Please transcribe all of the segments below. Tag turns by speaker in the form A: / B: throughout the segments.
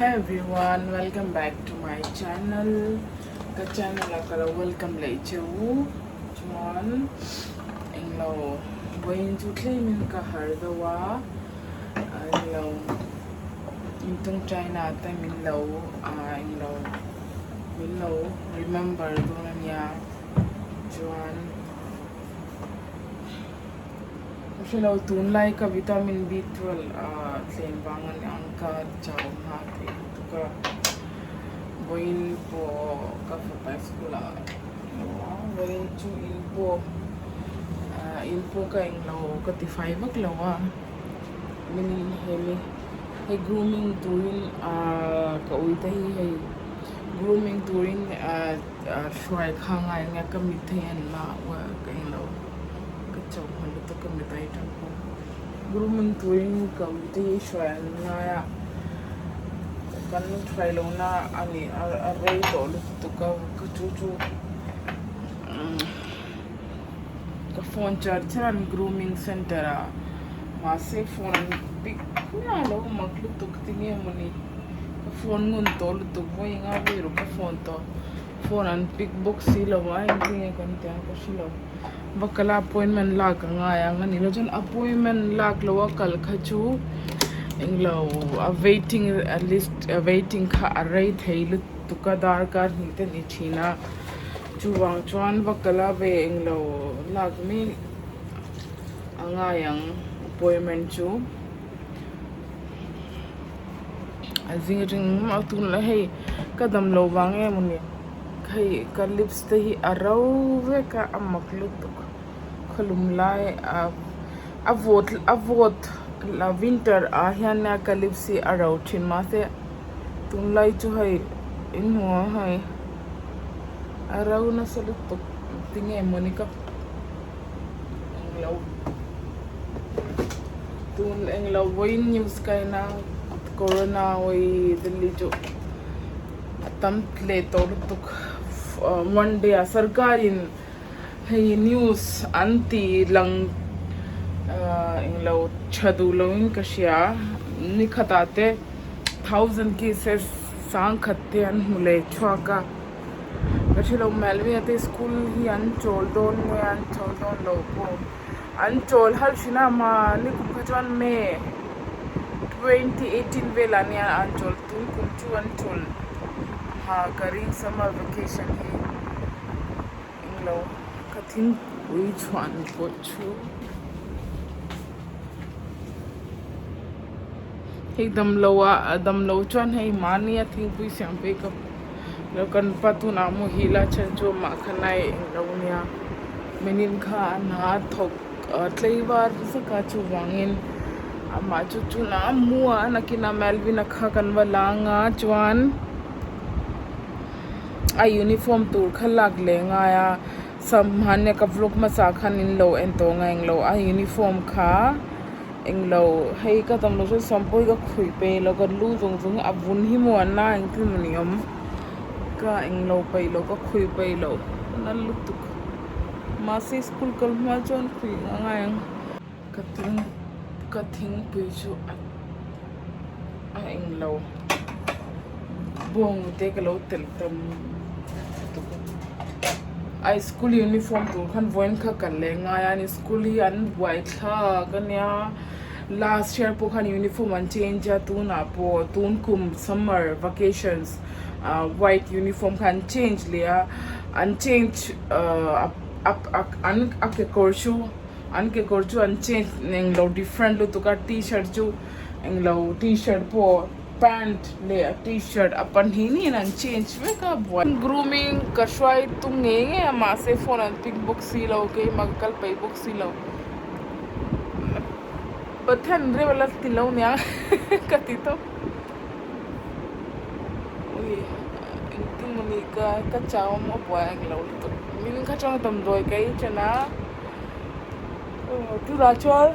A: Hi everyone, welcome back to my channel. Ka channel a ka lo welcome leh che u. Chuan englo vawiin chu tlemin ka har deuh a, englo intung China te min lo englo min lo remember dawn ania. Chuan Ka hre lo, tunlai ka vitamin B12 a tlem vang a ni ang ka chau hma thei lutuk a, vawiin pawh ka fapa school ah lo a, vawiin chu in pawh ah in pawh ka englo ka ti fai vak lo a, min hemi hei grooming turin ah ka ui te hi hei grooming turin ah hruai kha ngai anga ka mit thei an la ka englo. Ka chauh hman lutuk ka mit ai tang pawh grooming turin ka ui te hi hruai an ngai a kan hruai lo na a ni a rei tawh lutuk a ka chu chu ka phone char char an grooming center ah mahse phone an pick miah lo mak lutuk tinge mawni ka phone ngun tawh lutuk vawi enga vawi rawh ka phone tawh. Phone an pick bawk si lo a engtin nge kan tih ang ka hre lo va kal a appointment lak a ngai ang a nih loh chuan appointment lak loh a kal kha chu englo a waiting a list a waiting kha a rei thei lutuk a darkar hnih te ni thin a chuvang chuan va kal a ve englo lak mai a ngai ang appointment chu. A zing atang engmah a tun la hei ka dam lo vang em a ni hei ka lips te hi a ro vek a a mak lutuk khawlum lai a a vawt a vawt la winter ah hian a ka lips hi a ro thin mahse tunlai chu hei in hmu ang hei a ro nasa lutuk tinge mawni ka englo tun englo vawiin news ka en a corona hawi Delhi chu a tam leh tawh lutuk one day ah sarkar in hei news an ti lang ah englo tha duh lo in ka hria ni khatah te thousand cases sangkhat te an hmu leh thuak a. Ka hre lo Melvin-a te school hi an chawl dawn nge an chawl dawn lo pawh an chawl hal thin a mahni kum kha chuan May 2018 velah nia an chawl tun kum chu an chawl ha ka ring summer vacation hi englo ka thingpui chhuan pawh chu hei damlo ah damlo chuan hei mahni a thingpui siam phei ka Lo kan pa tunah muhil a chhan chu amah kha nai englo nia minin kha a hna a thawk tlei var zak a chuvangin amah chu tunah a mu a nakinah Melvin-a kha kan va lang a chuan a uniform tur kha lak leh ngai a samhmahnia ka vlog hmasa khan in lo en tawh ngai englo a uniform kha. Englo, hei ka dam lo chuan sawmpui ka khuih pe lo ka lu zawng zawng hi a vun hi maw an la engtin maw ni awm ka englo peih lo ka khuih peih lo ka nal lutuk mahse school kal hma chuan khuih a ngai ang ka thing ka thingpui chu a a englo bawng te ka lo telh tam lutuk a a school uniform tur khan vawiin kha kal leh ngai a ni. School hi an buai thlak a nia last year pawh khan uniform an change a tunah pawh tun kum summer vacations ah white uniform kha an change leh a an change ah an a kekawr chu an kekawr chu an change englo different lutuk a tshirt chu englo tshirt pawh. Pant leh a t-shirt a pahnih in an change vek a buai grooming ka hruai tum ngei ngei a mahse phone an pick bawk silo keimah ka kal peih bawk silo Pathian reuh la ti lo nia ka ti tawp ui engtin maw ni ka ka chau a maw buai ang lo lutuk min kha chuan damdawi ka ei ṭan a tunah chuan.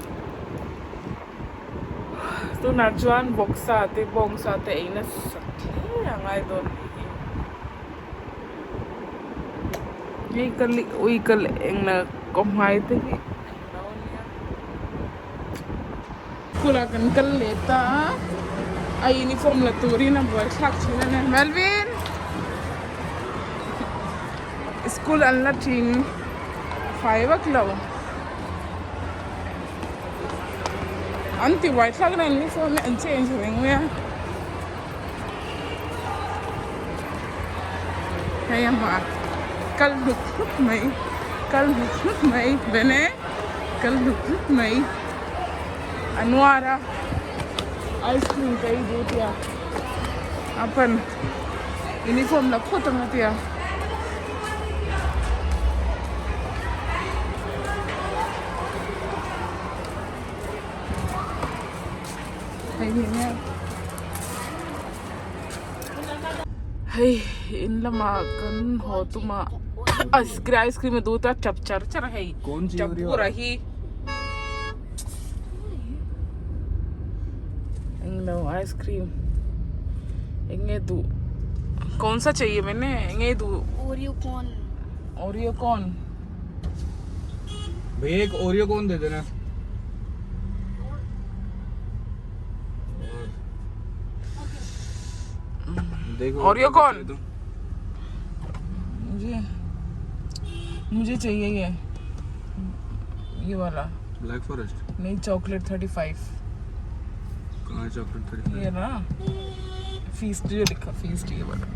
A: Tunah chuan vawksa te bawngsa te ei nasa hle a ngai dawn a nih hi. Hei ka li ui ka leh engla kawhmai te hi englo a nia. School ah kan kal leh ta a. A uniform la turin a buaithlak thin a nia. Melvin! School an la thin fai vak lo. An ti buaithlak na uniform hi an change reng mai a. Hei a hmuh a kal hluk hluk mai kal hluk hluk mai bene kal hluk hluk mai a nuar a ice cream ka ei duh tia a pan uniform la phawt ang a tia. Hei in lamah kan haw tum a ice cream a dut a tap char char a hei tap bur ah hi englo ice cream eng nge duh kawn sa chei em eng nge duh
B: Oreo cone
A: Oreo cone.
C: भैया एक Oreo cone दे देना देखो
A: Oreo cone मुझे मुझे चाहिए ये ये वाला
C: ब्लैक फॉरेस्ट
A: नहीं चॉकलेट 35
C: कहाँ है चॉकलेट 35
A: ये ना फीस्ट जो लिखा फीस्ट ये वाला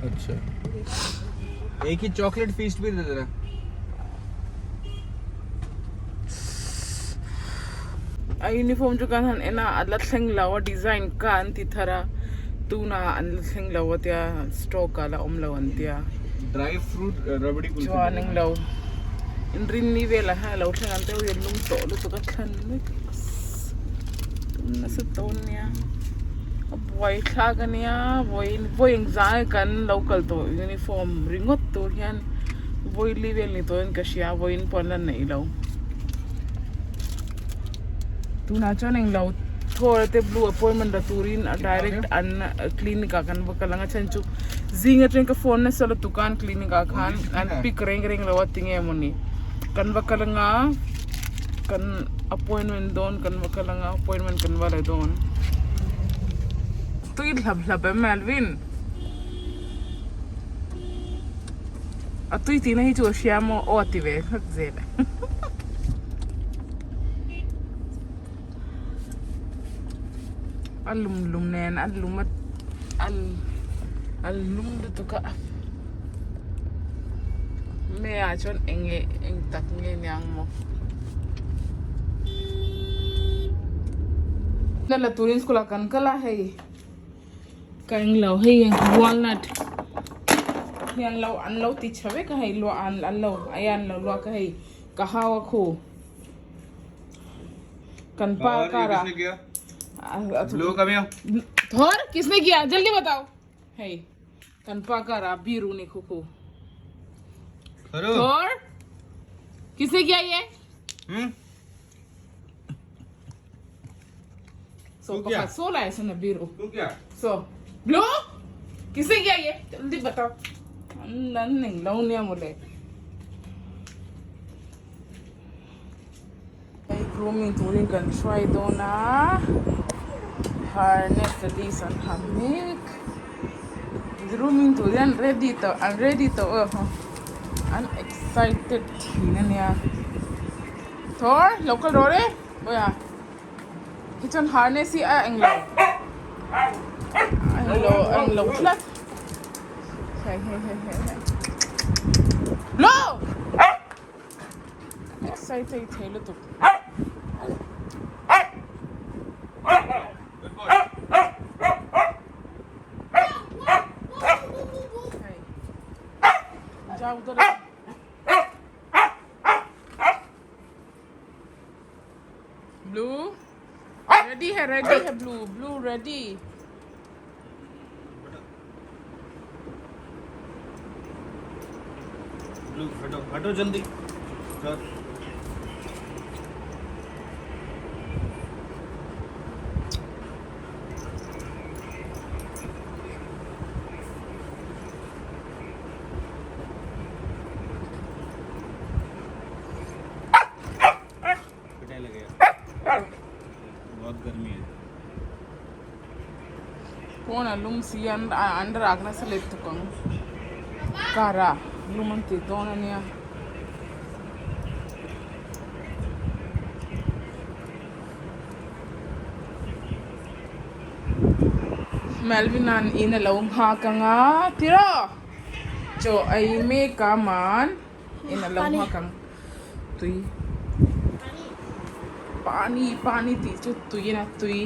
C: अच्छा एक ही चॉकलेट फीस्ट भी दे देना
A: A uniform chu kan han en a a la thleng lo a design ka an ti thar a tuna an la thleng lo a tia stock ah la awm lo an tia
C: dry fruit rabri kulfi
A: chuan englo inrinni velah hian a lo thleng ang deuh hi an lung tawh lutuk a thlan mek tum nasa dawn nia a buai thlak ania vawiin vawi engzah nge kan lo kal tawh uniform ringawt tur hian vawi li vel ni tawhin ka hria vawiin pawh an la neih lo. Tunah chuan englo thawr te blue appointment la turin a direct an clinic ah kan va kal ang a chhan chu zing atang ka phone nasa lutuk a an clinic ah khan an pick reng reng lo a tinge mawni kan va kal anga kan appointment dawn kan va kal anga appointment kan va la dawn tui hlap hlap em Alvin a tui tihna hi chu a hria maw aw a ti ve nghat zel. A lum lum nen a lum a a lum lutuk a me ah chuan eng nge eng tak nge niang maw la turin school ah kan kal a hei. Ka englo hei walnut hi an lo an lo ti tha vek a hei luah an an lo ai an lo luak a hei ka hau a khu kan pa kar a thor kisne kiya jaldi batao hei kan pa kar a biru ni khu khu thor kisne kiya ye So pakhat so lai sana biru. So blue किसे किया ये जल्दी बताओ नन नहीं लो नहीं बोले grooming turin kan try dawn a harness te these an ha mek grooming turin an ready tawh an ready tawh a an excited thin ania Thor lo kal rawh re bawiha tichuan harness hi a englo a englo a englo tlat hei hei hei hei hei lo excited thei lutuk. Blue ready है ready है blue blue ready
C: blue हटो हटो जल्दी चल पिटाई लगेगा बहुत गर्मी है।
A: Pawn a lum si a an rak nasa let tuk ang. Car ah lum an ti dawn a nia. Melvin an in a lo nghak ang a tiraw chaw ei mek a man in a lo nghak ang tui pani pani tih chu tui a tui.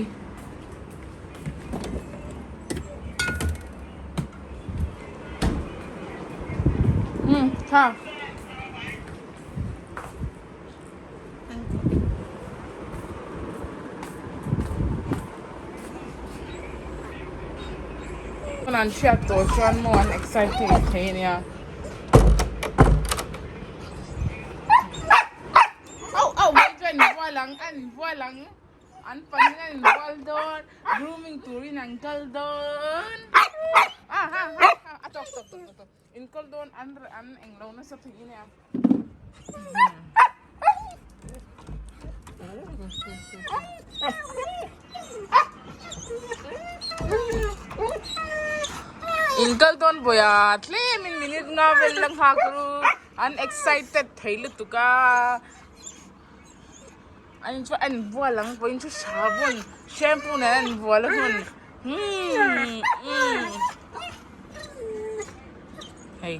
A: Umm tha. An hriat tawh chuan maw an exciting thei a nia. Au au mai chuan an inbual ang an inbual ang an panin an inbual dawn grooming turin an kal dawn ah ha ha ha a tawk tawk tawk tawk. Inkawl dawn an an englo nasa thei a nia. Inkal dawn bawiha tlemin minute nga vel la nghak ru an excited thei lutuk a an in chu an inbual ang pawhin chu sabun shampoo nen an inbual a hun umm umm hei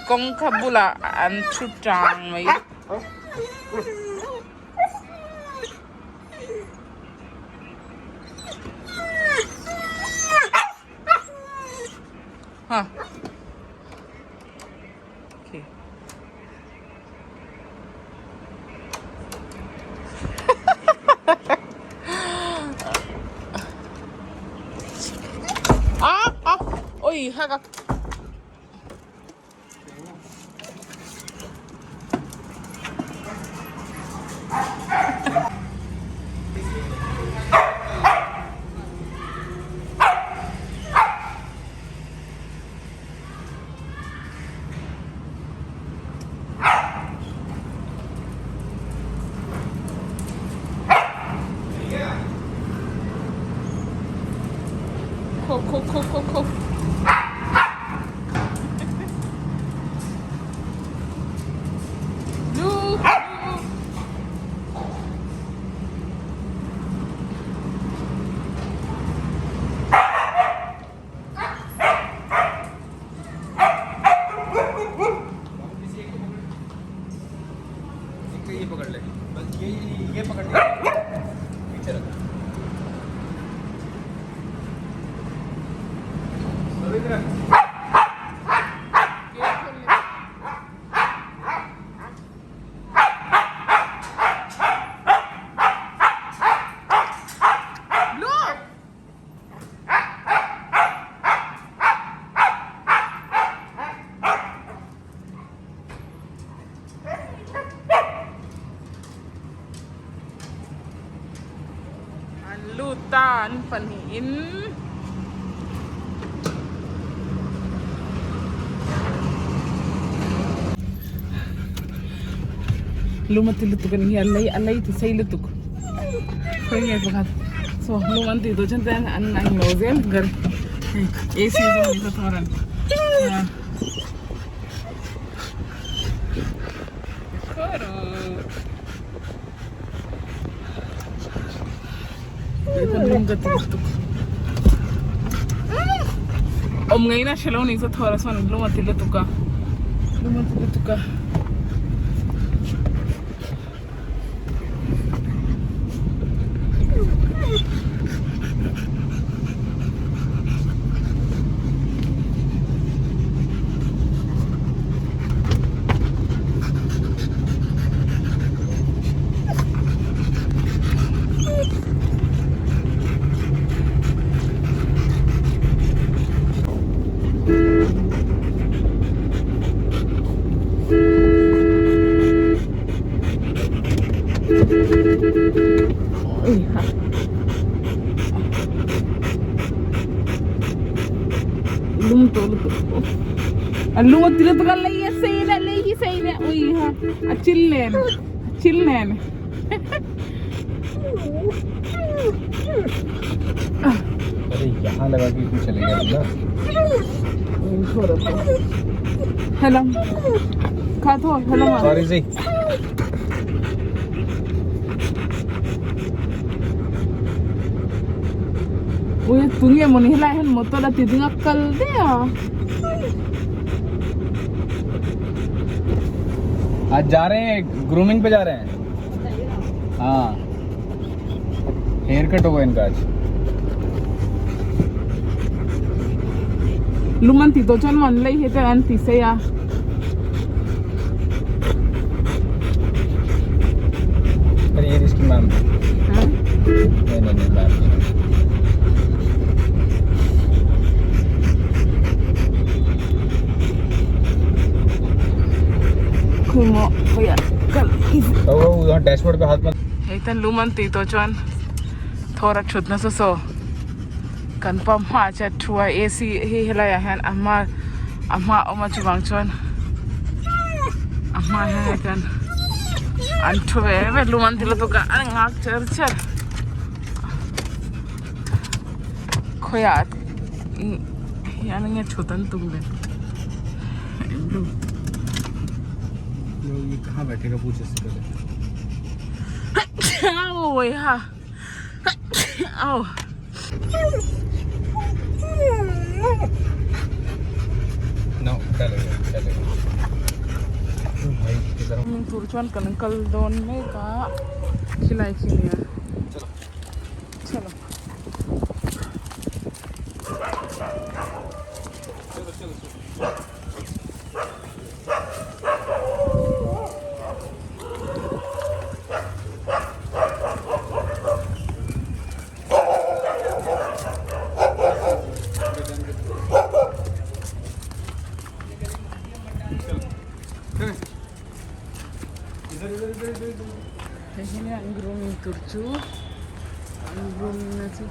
A: kawngka bulah an thu tang mai. Ha. Okay. Ah, ah, oi, ha ka. Kho kho kho kho kho. Lu lu.
C: ये पकड़ ले बस ये ये पकड़ ले पीछे रख Ravindra
A: Lu! An lut ta an pahnihin lum a ti lutuk a ni hi a lei a lei ti sei lutuk khawi nge pakhat saw lum an tih tawh chuan te an an lo zel ber hei AC zawng ni sa thawr an Awm ngaihna hre lo ni chu thawr a sawn lung a ti lutuk a lung a ti lutuk a. Lum tawh lutuk a lung a ti lutuk a lei a sei leh lei hi sei leh ui ha a chil nen a chil nen
C: अरे यहाँ लगा के क्यों चले गया बंदा?
A: Helam kha thaw helam ah.
C: Sorry ji.
A: Ui tunge mawni helai hian motor a ti ding a kal daih a.
C: आज जा रहे हैं ग्रूमिंग पे जा रहे हैं। हाँ, हेयर कट होगा इनका आज।
A: Lum an tih tawh chuan an lei hi te an ti sei a.
C: अरे ये इसकी मैम। नहीं नहीं नहीं मैम।
A: Khawimaw khawiah kal
C: वो वहाँ डैशबोर्ड पे हाथ मत।
A: Hei tan lum an tih tawh chuan thawr a thut nasa saw kan pump hmaah chuan thu a AC hi helaiah hian a hma a hma a awm a chuvang chuan a hmaah hian hei tan an thu ve ve lum an ti lutuk a an nghak cher cher khawiah hian enge thut an tum ve englo.
C: ये कहाँ बैठेगा पूछ इससे पहले।
A: Awi ha aw.
C: No चलेगा चलेगा भाई किधर।
A: Tur chuan kan kal dawn mek a khilai khi nia.
C: चलो।
A: Chalo.
C: चलो चलो। इधर इधर इधर इधर इधर।
A: Hei hi nia an grooming tur chu an grooming na chu.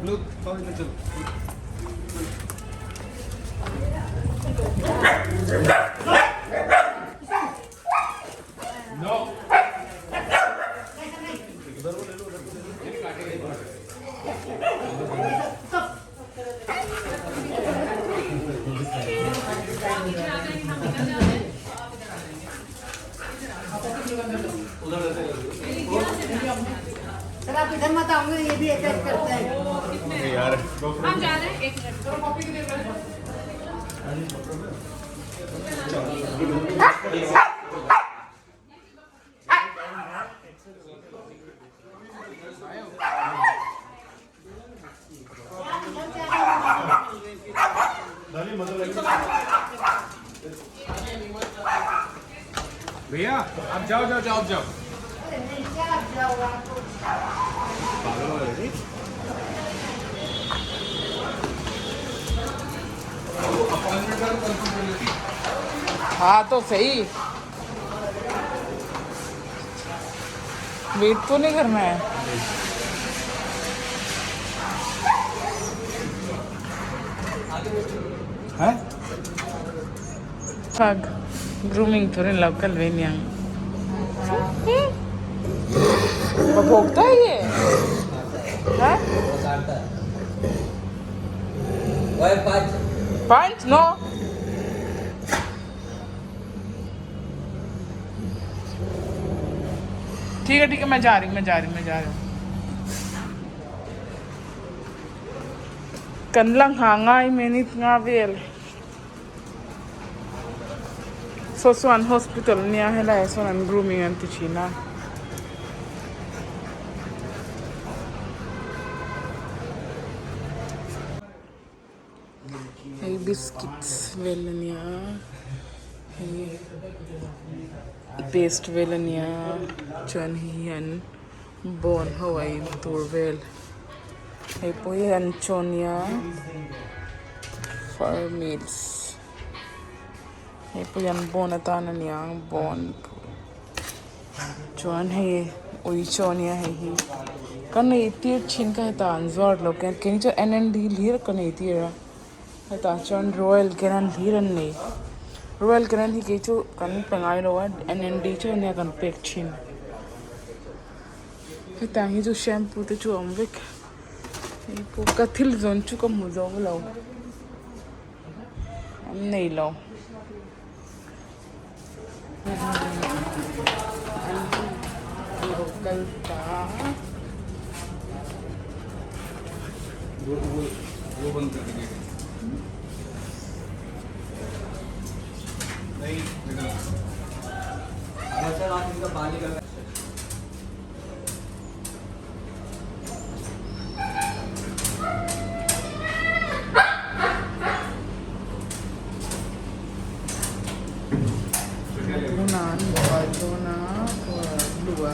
C: Blue पाओ इधर चलो। नो
B: सर आप इधर मत आओगे, ये भी अटैच करते हैं।
C: यार
D: हम जा रहे हैं, एक मिनट।
C: भैया आप जाओ जाओ जाओ जाओ।
B: अरे नहीं, क्या आप जाओ आपको।
C: पागल हो रहे। अपॉइंटमेंट का कंफर्म कर लेती।
A: हाँ तो सही वेट तो नहीं करना है।
C: है।
A: Pag grooming turin lo kal ve niang. वो भोगता है ये है? 5 9। ठीक है ठीक है, मैं जा रही हूँ मैं जा रही हूँ मैं जा रही हूँ। Kan lang ha ngai minute nga vel so chuan hospital nia helai ah sawn an grooming an ti thin a. Hei biscuits vel ania, hei paste vel ania, chuan hei hian bone ho a in tur vel, hei pawh hi an chaw nia far meals, hei pawh hian bone atan ania bone chuan hei ui chaw ania, hei hi kan ei tir thin ka hetah an zuar lo ken keng chu N N D hlir kan ei tir a, hetah chuan royal ken an hlir an nei, royal ken an hi kei chu kan pe ngai lo a, N N D chu ania kan pek thin, hetah hi chu shampoo te chu a awm vek. Hei pawh ka thil zawn chu ka hmu zo lo an nei lo. An lo kal ta. Tunah an buai dawn a blue a.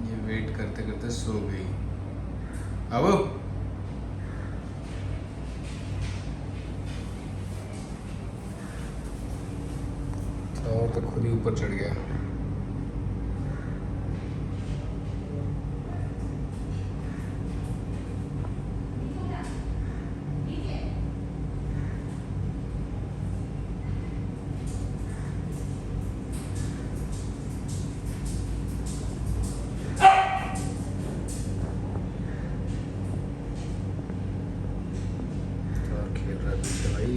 C: ये वेट करते करते सो गई। अब और तो खुद ही ऊपर चढ़ गया। और खेल रहा है पीछे भाई।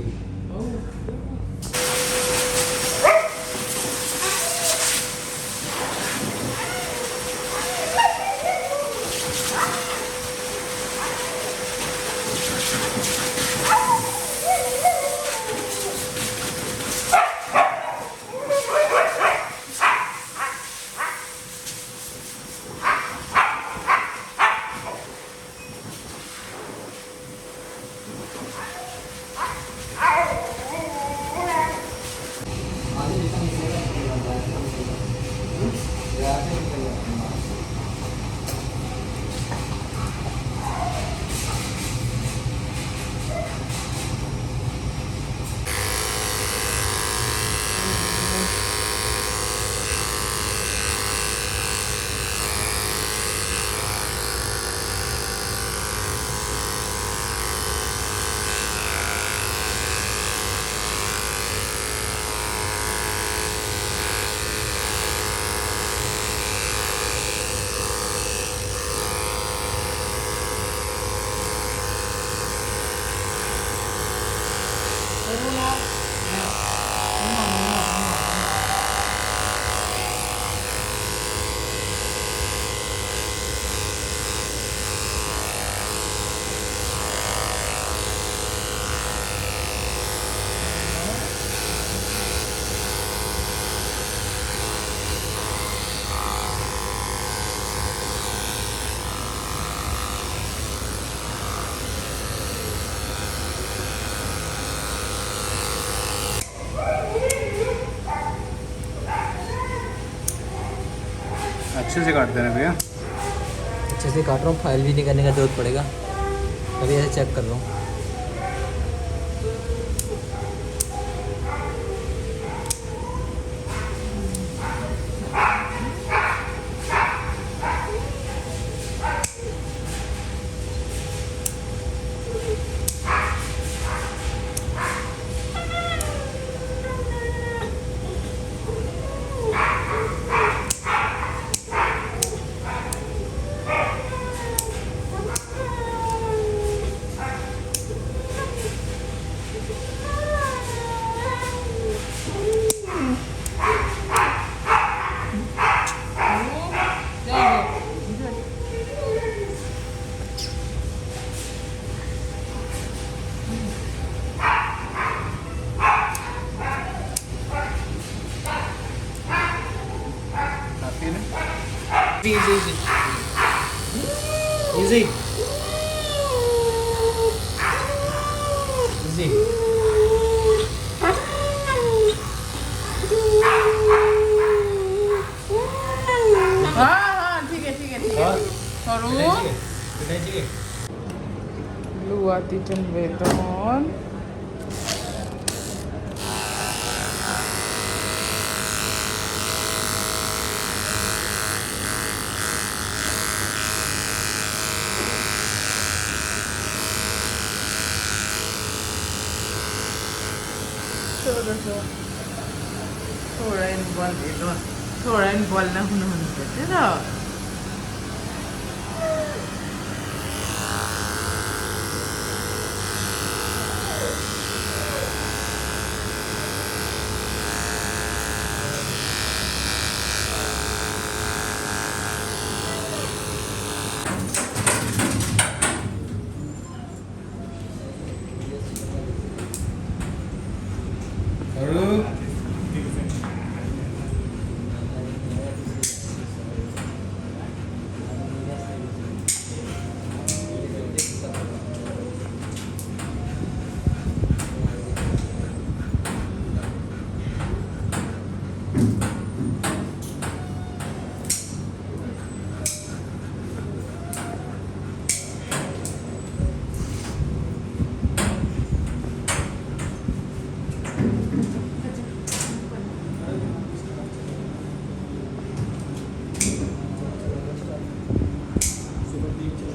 C: अच्छे से काट देना भैया।
E: अच्छे से काट रहा हूँ, फाइल भी नहीं करने का जरूरत पड़ेगा। अभी ऐसे चेक कर रहा हूँ।
C: काफी है ना? Easy easy easy easy.
A: हाँ हाँ ठीक है ठीक है ठीक है। सरू Blue ati chun ve dawn. थोड़ा इन बॉल ना हुन हुन करते ना।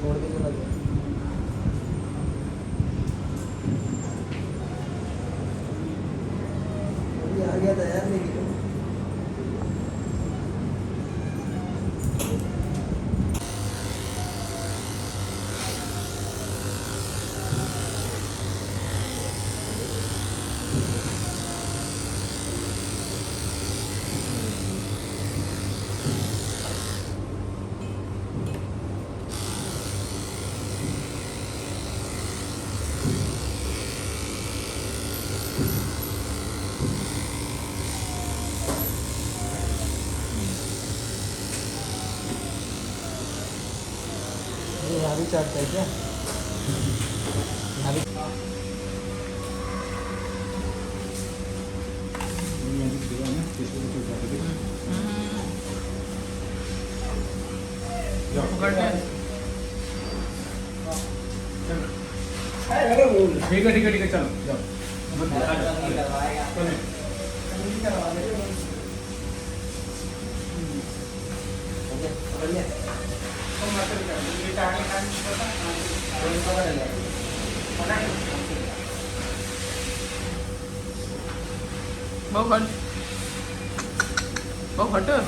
E: छोड़ के चला गया। अभी आ गया था यार, लेकिन ये यहाँ भी चढ़ता है क्या? यहाँ भी।
C: ठीक है ठीक है ठीक है, चलो जाओ।
A: बहुत बहुत
E: बस।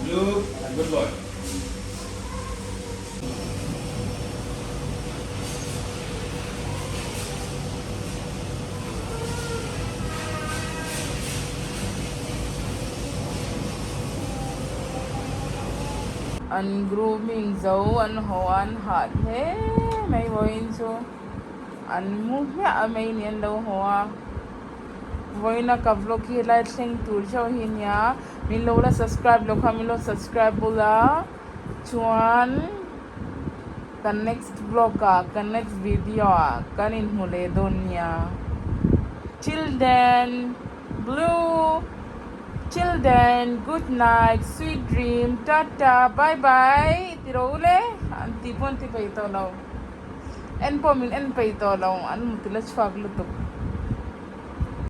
C: Blue, good boy.
A: An grooming zo an ho an hat hle mai vawiin chu an mu hmiah a mai ni an lo haw a. Vawiina ka vlog hi helai thleng tur theuh hi nia. Min lo la subscribe loh kha min lo subscribe bula chuan kan next vlog ah kan next video ah kan inhmu leh dawn nia. Till then blue till then good night sweet dream tata bye bye ti rawh u le an tih pawh an ti peih tawh lo. En pawh min en peih tawh lo an muti la chhuak lutuk.